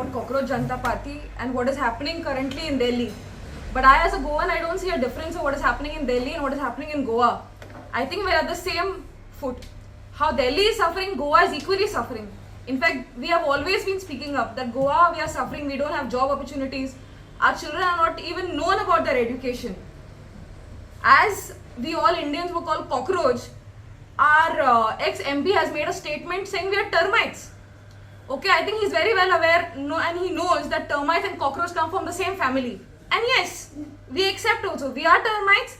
about Cockroach Janta Party and what is happening currently in Delhi. But I, as a Goan, I don't see a difference of what is happening in Delhi and what is happening in Goa. I think we're at the same foot. How Delhi is suffering, Goa is equally suffering. In fact, we have always been speaking up that Goa, we are suffering, we don't have job opportunities. Our children are not even known about their education. As we all Indians were called cockroach, our ex MP has made a statement saying we are termites. Okay, I think he's very well aware, no, and he knows that termites and cockroach come from the same family. And yes, we accept also we are termites,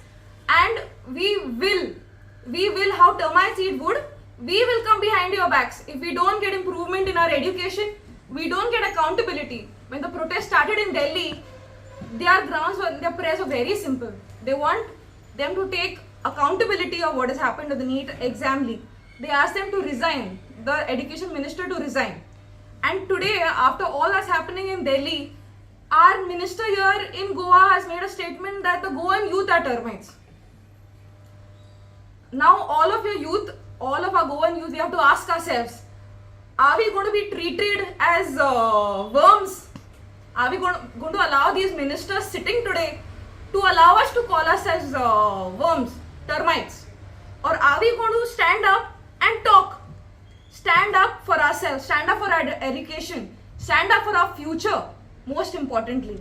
and we will how termites eat wood. We will come behind your backs if we don't get improvement in our education. We don't get accountability. When the protest started in Delhi, their grounds were their prayers were very simple. They want them to take accountability of what has happened to the NEET exam leak. They asked them to resign, the education minister to resign. And today, after all that's happening in Delhi, our minister here in Goa has made a statement that the Goan youth are termites. Now, all of your youth, all of our Goan youth, we have to ask ourselves, are we going to be treated as worms? Are we going to allow these ministers sitting today to allow us to call ourselves worms, termites? Or are we going to stand up and talk? Stand up for ourselves, stand up for our education, stand up for our future, most importantly.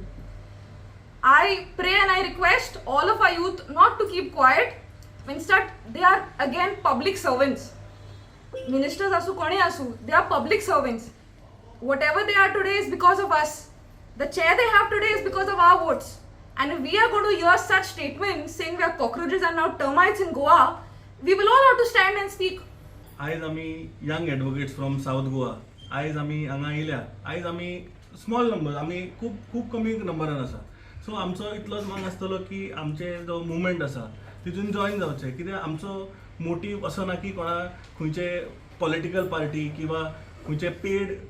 I pray and I request all of our youth not to keep quiet. Instead, they are again public servants. Ministers आसूं, कोणी आसूं, they are public servants. Whatever they are today is because of us. The chair they have today is because of our votes. And if we are going to hear such statements saying we are cockroaches and now termites in Goa, we will all have to stand and speak. आयज आमी young advocates from South Goa, आयज आमी हांगा येयल्या. आयज आमी small number, आमी खूब खूब कमी नंबरान आसा. सो आमचो इतलोच मांग आसतलो की आमचे जो मुवमेंट आसा तितून जॉयन जावचें, कित्याक आमचो मोटीव असो ना की कोणा खंयचे पॉलिटिकल पार्टी किंवा खंयचे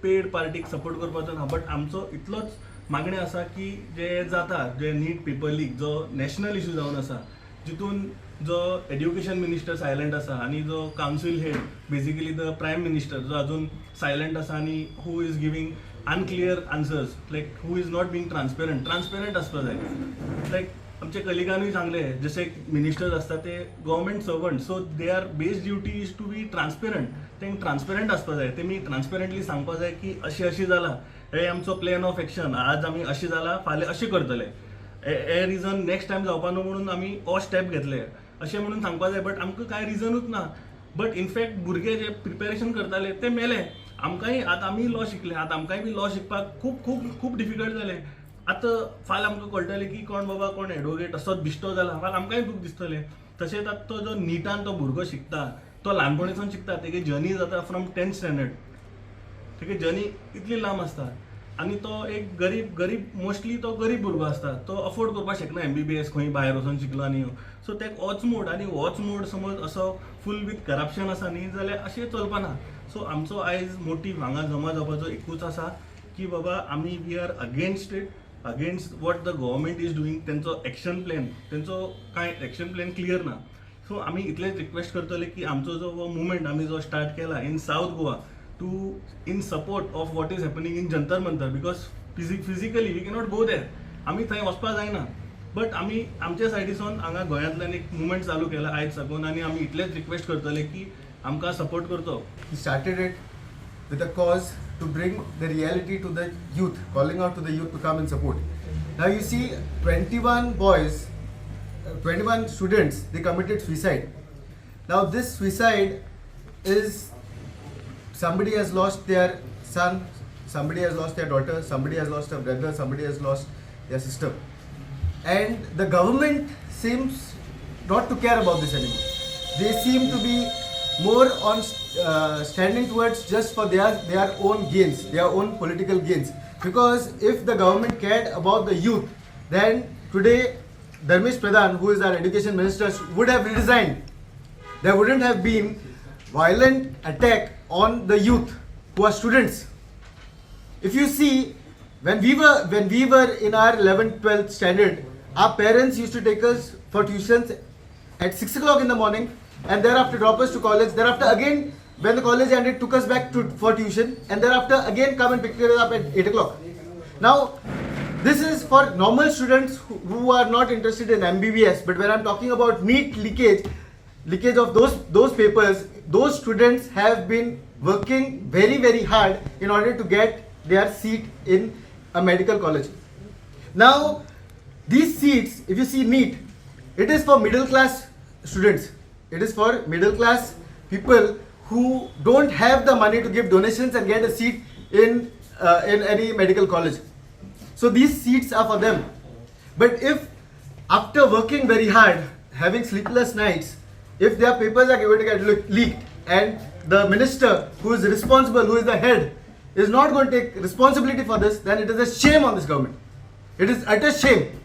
पेड पार्टीक सपोर्ट करपाचो ना. बट आमचो इतलोच मागणें आसा की जे जाता, जे नीट पेपर लीक जो नॅशनल इशू जावन आसा, जितून जो एड्युकेशन मिनिस्टर सायलंट आसा आनी जो council head, basically the Prime Minister, जो अजून सायलंट आसा आनी who is giving unclear answers, like who is not being transparent. Transparent आसपा जाय. लायक आमचे कलिगानूय सांगले, जशे मिनिस्टर्स आसता ते government servant, so their base duty is to be transparent. तेंकां ट्रान्सपेरंट आसपा जाय. तेमी ट्रान्सपेरंटली सांगपा जाय की अशें अशें जालां, हे आमचो प्लॅन ऑफ एक्शन, आज आमी अशें जालां, फाल्यां अशें करतले, हे रिजन नेक्स्ट टायम जावपा न्हू म्हणून आमी हो स्टेप घेतले, अशें म्हणून सांगपा जाय. बट आमकां कांय रिजनूच ना. बट इनफॅक्ट भुरगे जे प्रिपेरेशन करताले ते मेले. आमकांय आतां आमी लॉ शिकले, आतां आमकांय बी लॉ शिकपाक खूब खूब खूब डिफिकल्ट जालें. आतां फाल्यां आमकां कळटलें की कोण बाबा कोण एडवोकेट असोच बिश्टो जाला, फाल्यां आमकांय दूख दिसतलें. तशेंच आतां तो जो निटान तो भुरगो शिकता, तो ल्हानपणीसून शिकता, तेगे जर्नी जाता फ्रॉम 10th standard, तेगे जर्नी इतली लांब आसता आनी तो एक गरीब गरीब, मोस्टली तो गरीब भुरगो आसता. तो अफोर्ड करपाक शकना एमबीबीएस, खंय भायर वचोन शिकलो. आनी सो तेका होच मोड, आनी होच मोड समज असो फूल विथ करप्शन आसा न्ही, जाल्यार अशें चलपाना. सो आमचो आयज मोटीव हांगा जमा जावपाचो एकूच आसा की बाबा आमी we are against it, against what the government is doing. तेंचो एक्शन प्लॅन, तेंचो कांय एक्शन प्लॅन क्लियर ना. सो आमी इतलेंच रिक्वेस्ट करतले की आमचो जो हो मुवमेंट आमी जो स्टार्ट केला in South Goa to in support of what is happening in Jantar Mantar, because physically we cannot go there, आमी थंय वचपा जायना, बट आमी आमच्या सायडीसून हांगा गोंयांतल्यान एक मुवमेंट चालू केला आयज साकून आनी आमी इतलेंच रिक्वेस्ट करतले की आमकां सपोर्ट करचो. He started it with a cause to bring the reality to the youth, calling out to the youth to come and support. Now you see, 21 boys, 21 students, they committed suicide. Now this suicide is, somebody has lost their son, somebody has lost their daughter, somebody has lost a brother, somebody has lost their sister. And the government seems not to care about this anymore. They seem to be more on standing towards just for their own gains, their own political gains. Because if the government cared about the youth, then today Dharmesh Pradhan, who is our education minister, would have resigned. There wouldn't have been violent attack on the youth who are students. If you see, when we were in our 11th, 12th standard, our parents used to take us for tuitions at 6 o'clock in the morning and thereafter drop us to college, thereafter again When the college ended, took us back to for tuition, and thereafter again come and picked us up at 8 o'clock. Now, this is for normal students who are not interested in MBBS, but when I'm talking about NEET leakage, leakage of those papers, those students have been working very, very hard in order to get their seat in a medical college. Now, these seats, if you see NEET, it is for middle class students. It is for middle class people who don't have the money to give donations and get a seat in any medical college. So these seats are for them. But if after working very hard, having sleepless nights, if their papers are going to get leaked and the minister who is responsible, who is the head, is not going to take responsibility for this, then it is a shame on this government. It is utter shame.